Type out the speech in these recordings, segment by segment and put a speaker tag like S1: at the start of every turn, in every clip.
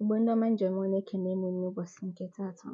S1: Igbo ndị ọma njem ọ na-ekene m n'ụbọchị nke tata.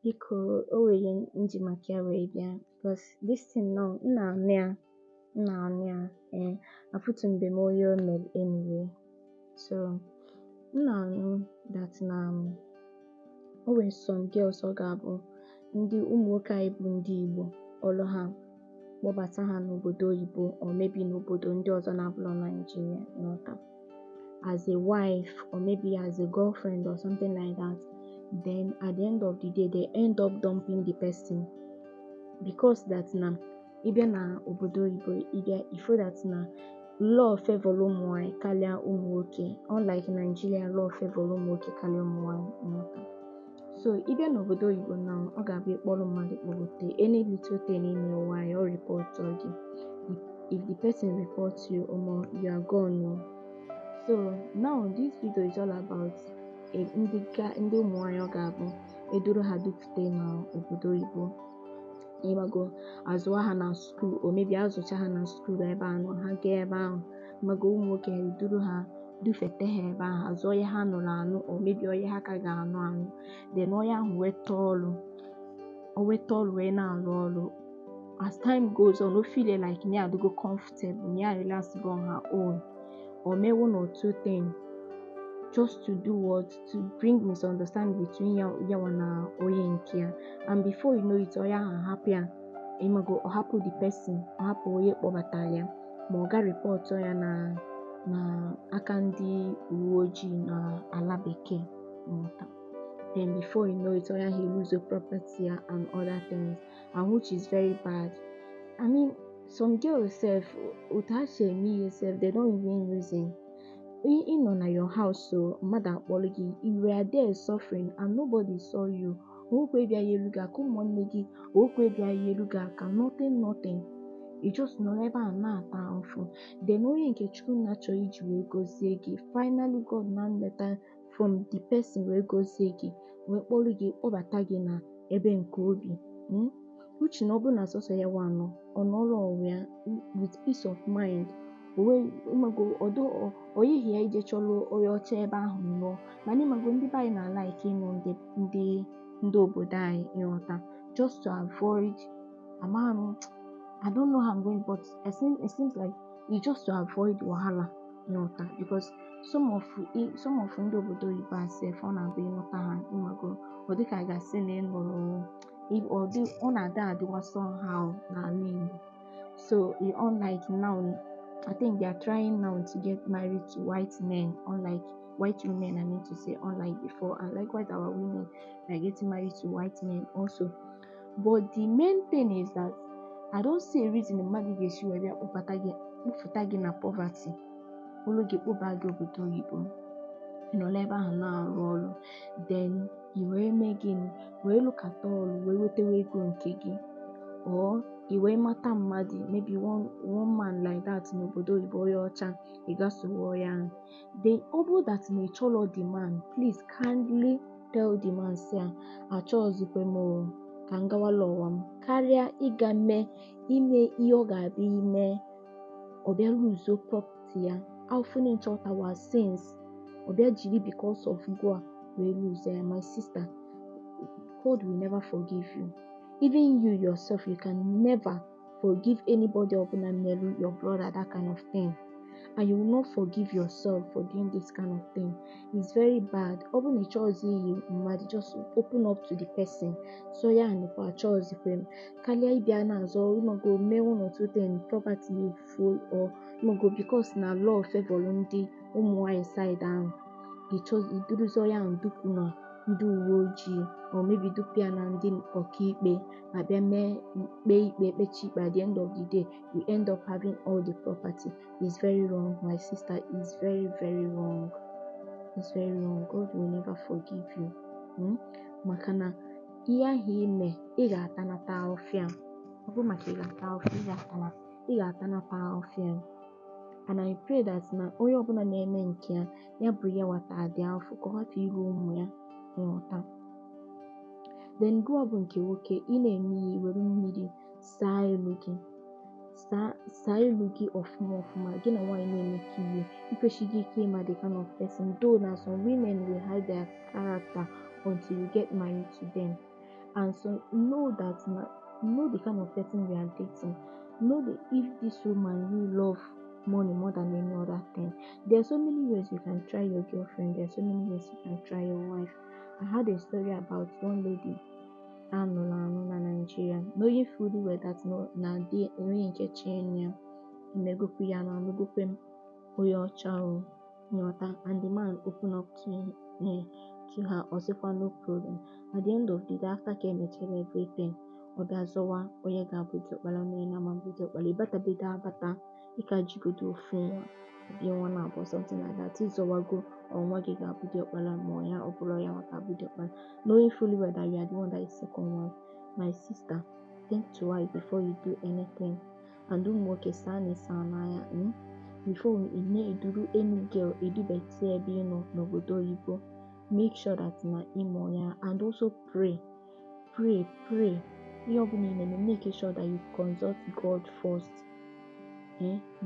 S1: Biko, o nwere ihe m ji maka ya wee bịa because this thing now m na-anụ ya, m na-anụ ya, ee, afụtụmbe m onye o mere anyway. So m na-anụ that na o nwere some girls ọ ga-abụ ndị ụmụ nwoke anyị bụ ndị Igbo ọlụ ha kpọbata ha n'obodo oyibo or maybe n'obodo ndị ọzọ na-abụrọ Nigeria, ịghọta, as a wife or maybe as a girlfriend or something like that. Then at the end of the day, they end up dumping the person because that na ịbịa na obodo oyibo, ịbịa ifo that na law favor ụmụ nwanyị karịa ụmụ nwoke, unlike Nigeria, law favor ụmụ nwoke karịa ụmụ nwanyị, ịghọta. So ịbịa n'obodo oyibo now, ọ ga-abụ ịkpọrọ mmadụ kpọgote, any little thing ime nwaanyị, ọ report gị. If the person reports you, omo, you are gone o. So now this video is all about ndị ga ndị ụmụ nwanyị ọ ga-abụ eduru ha dupụte n'obodo oyibo, ịmago, azụọ ha na school or maybe azụcha ha na school ebe ahụ, ha gaa ebe ahụ, ịmago, ụmụ nwoke eduru ha dufete ha ebe ahụ, azụ onye ha nụrụ anụ or maybe onye ha ka ga-anụ anụ. Then onye ahụ weta ọrụ, o weta ọrụ wee na-arụ ọrụ. As time goes on, o feel like na ya adịgo comfortable, na ya relax go on her own, or mee one or two things just to do what? To bring misunderstanding between ya yawa na onye nke ya. And before you know it, onye ahụ ahapụ ya, ịmago, ọ hapụ the person, ọ hapụ onye kpọbatara ya, ma ọ ga report ya na aka ndị uwe ojii na ala bekee, nghọta. Then before you know it, onye ahụ lose property ya and other things, and which is very bad. I mean, some girls sef, otu ha si eme ihe sef, they don't even reason. Ị nọ na your house, so mmadụ akpọrọ gị, you were there suffering and nobody saw you. Onwekwe bịa nyelu gị aka, ụmụnne gị onwekwe bịa nyelu gị aka, nothing, nothing. You just nọrọ ebe a na-ata ahụhụ. Then onye nke Chukwu nna chọrọ iji wee gọzie gị, finally God na nleta from the person wee gọzie gị, wee kpọrọ gị kpọbata gị na ebe nke obi, Uche na ọ bụrụ na sọsọ ya nwa anọ ọ nọrọ onwe ya with peace of mind, onwe, ịmago, ọdụ ọ yighị ya ije chọrọ onye ọcha ebe ahụ nụọ. Mana ịmago, ndị be anyị na-alike ịnụ ndị obodo anyị, ịghọta, just to avoid, ama m, I don't know how I'm going, but it seems like it's just to avoid wahala, ịghọta, because some of ndị obodo oyibo a sef, ọ na-abụ ịnụta ha, ịmago, ọ dịka a ga-asị na ị nụrụ ọ dị, ọ na-ada adịwa somehow n'ala Igbo. So unlike now, I think they are trying now to get married to white men, unlike white women, I mean to say, unlike before. And likewise our women are getting married to white men also. But the main thing is that I don't see a reason mmadụ ga-esi wee bịa kpọbata gị, kpọfụta gị na poverty, kpọrọ gị kpọba gị obodo oyibo, ị nọrọ ebe ahụ na-arụ ọrụ, then i wee mee gịnị? Wee lụkata ọrụ wee wetewa ego nke gị, or i wee mata mmadụ, maybe one man like that n'obodo oyibo, onye ọcha, ị ga sowe onye ahụ. Then ọ bụrụ that na ị chọrọ the man, please kindly tell the man sị ya, achọghịzikwa m o, ka m gawala ụwa m, karịa ịga mee ime ihe ọ ga-abịa ime, ọ bịa lose property ya, afụfụ niile ọ tawa since, ọ bịa jiri because of go a wee lose ya. My sister, God will never forgive you. Even you yourself, you can never forgive anybody ọbụla merụ your brother that kind of thing, and you will not forgive yourself for doing this kind of thing. It's very bad. Ọ bụrụ na ị chọghịzị iyi mmadụ, just open up to the person, so ya nekwa, achọghịzikwa m, karịa ịbịa na-azọ, ịmago, mee one or two things, property efuo, or ịmago, because na law favor ndị ụmụ nwanyị side ahụ, iduruzi onye ahụ dupu na ndị uwe ojii or maybe dupu ya na ndị ọkaikpe, abịa mee kpee ikpe, kpechi ikpe. At the end of the day, you end up having all the property. It's very wrong, my sister. It's very, very wrong. It's very wrong. God will never forgive you, Maka na ihe ahụ ime, ị ga-atanata ahụfịa. Ọ bụ maka ị ga-ata ahụfịa, ị ga-atanata ahụfịa. And I pray that na onye ọbụla na-eme nke ya, ya bụ ya nwata adị ahụfụ ka ọ hapụ iru ụmụ ya, nghọta. Then gụọ bụ nke nwoke, ị na-eme ihe, were mmiri saa elu gị. Saa saa ilu gị ọfụma ọfụma. Gị na nwaanyị na-emekọ ihe, ikwesịghị ike ịma the kind of person, though na some women will hide their character until you get married to them. And so know that na know the kind of person you are dating. Know the if this woman really love money more than any other thing. There are so many ways you can try your girlfriend. There are so many ways you can try your wife. I had a story about one lady a nụrụ anụ na Nigeria, knowing fully well that no na di onye nke chi ya emegokwu ya na anụgokwe m onye ọcha o nghọta, and the man open up to him, to her. Ọ sịkwa no problem. At the end of the day, after ka emechara everything, ọ bịa zọwa onye ga-abụ diọkpara na onye na-ama bụ diọkpara. Ịbatabedo abata, ịka jigodo ofu nwa bịa nwa na abụọ, something like that. Ịzọwago ọnwa gị ga-abụ diọkpara, ma ọ ya ọ bụrụ ya nwa ga-abụ diọkpara, knowing fully well that you are the one that is second wife. My sister, think twice before you do anything. And ụmụ nwoke, saa na ịsa n'anya before ị na-eduru any girl edubata ebe ị nọ n'obodo oyibo. Make sure that na ịmụ ya, and also pray, pray, pray. Ihe ọbụla ị na-eme, make sure that you consult God first.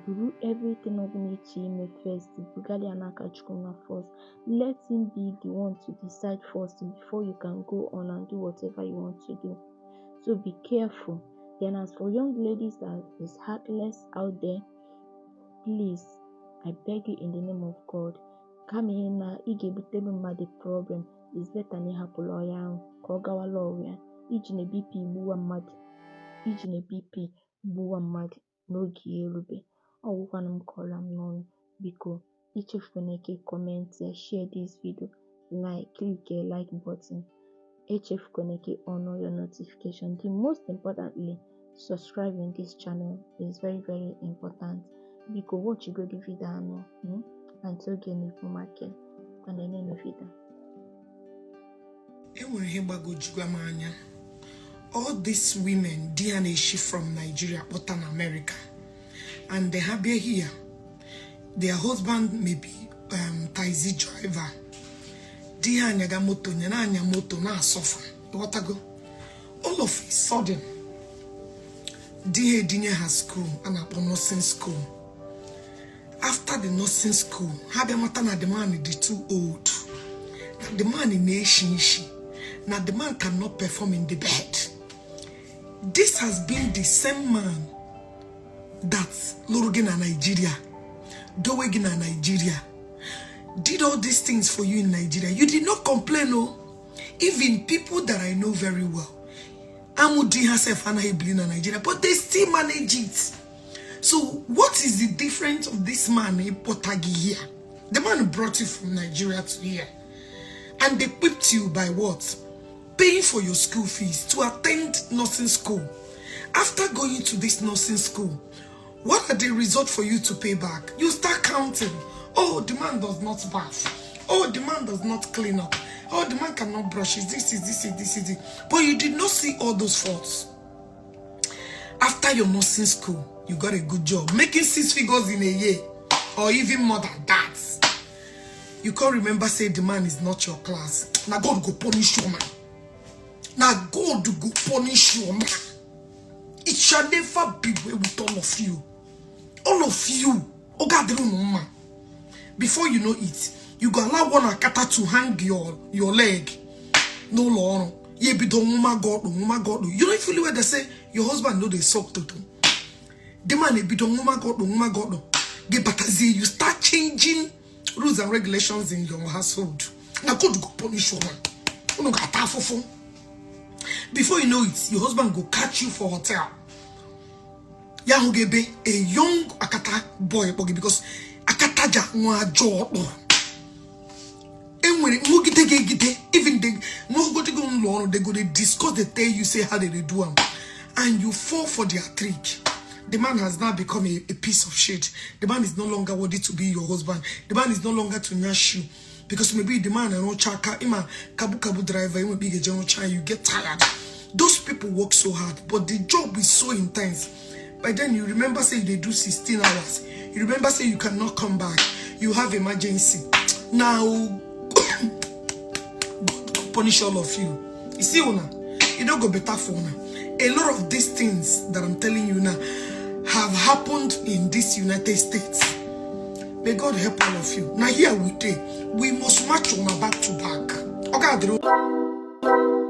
S1: Buru everything ọbụla iche ime first, bugara ya n'aka Chukwu na first. Let him be the one to decide first before you can go on and do whatever you want to do. So be careful. Then as for young ladies that is heartless out there, please, I beg you in the name of God, kama ị na ị ga-ebutelu mmadụ problem, is better na ịhapụrụ ọya ahụ ka ọ gawala ọrụ ya. Iji na BP gbuwa mmadụ, iji na BP gbuwa mmadụ n'oge ya erube. Ọ gwụkwanụ m kọọla m n'ọnụ. Biko echefuna ka comment ya, share this video, like, click a like button. Echefukwana ka on your notification. The most importantly, subscribe in this channel is very very important. Biko watch go the video anụ until oge na-ekwu maka kwana video.
S2: E nwere ihe gbagojugwa m anya. All these women di ha na-eshi from Nigeria kpọta na America, and they ha bịa here, their husband may be taxi driver. Di ha anyaga moto, nya na-anya moto na-asọfa, ịghọtago? All of a sudden, di ha edinye ha school a na-akpọ nursing school. After the nursing school, ha bịa mata na the man dị too old, na the man na-eshi ishi, na the man cannot perform in the bed. This has been the same man that lụrụ gị na Nigeria, dowe gị na Nigeria, did all these things for you in Nigeria. You did not complain. Oh, even people that I know very well, amụ di ha sef anaghị ebili na Nigeria, but they still manage it. So what is the difference of this man ịkpọta gị here? The man brought you from Nigeria to here and equipped you by what? Paying for your school fees to attend nursing school. After going to this nursing school, what are the results for you to pay back? You start counting. Oh, the man does not bath. Oh, the man does not clean up. Oh, the man cannot brush. Is this, is this, is this, is this. But you did not see all those faults. After your nursing school, you got a good job, making six figures in a year, or even more than that. You can't remember say the man is not your class. Now God go punish you, man. Now God go punish you, man. It shall never be well with all of you. All of you. Oh God, man. Before you know it, you go allow one akata to hang your leg. No law. Ye be don nwuma God, nwuma God. You don't feel where they say your husband no dey suck toto. The man ebido nwuma God, nwuma God. Get batazie, you start changing rules and regulations in your household. Now God go punish you, man. Unu ga-ata afụfụ. Before you know it, your husband go catch you for hotel. Ya hụ gị ebe a young akata boy kpọ gị, because akata ja nwa ajọ ọkpọ. Enwere nwogide gị egide, even the nwogide gị ụlọ ọrụ, they go dey discuss, they tell you say how they dey do am, and you fall for their trick. The man has now become a piece of shit. The man is no longer worthy to be your husband. The man is no longer to nyash you, because maybe the man arụcha aka ịma kabu kabu driver enwebe ị ga-eje rụcha, you get tired. Those people work so hard, but the job is so intense. By then you remember say they do 16 hours. You remember say you cannot come back, you have emergency. Now God go punish all of you. You see una, e no go better for una. A lot of these things that I'm telling you now have have happened in this United States. May God help all of you. Na here we dey. We must march una back to back. Ọ ga-adịrị.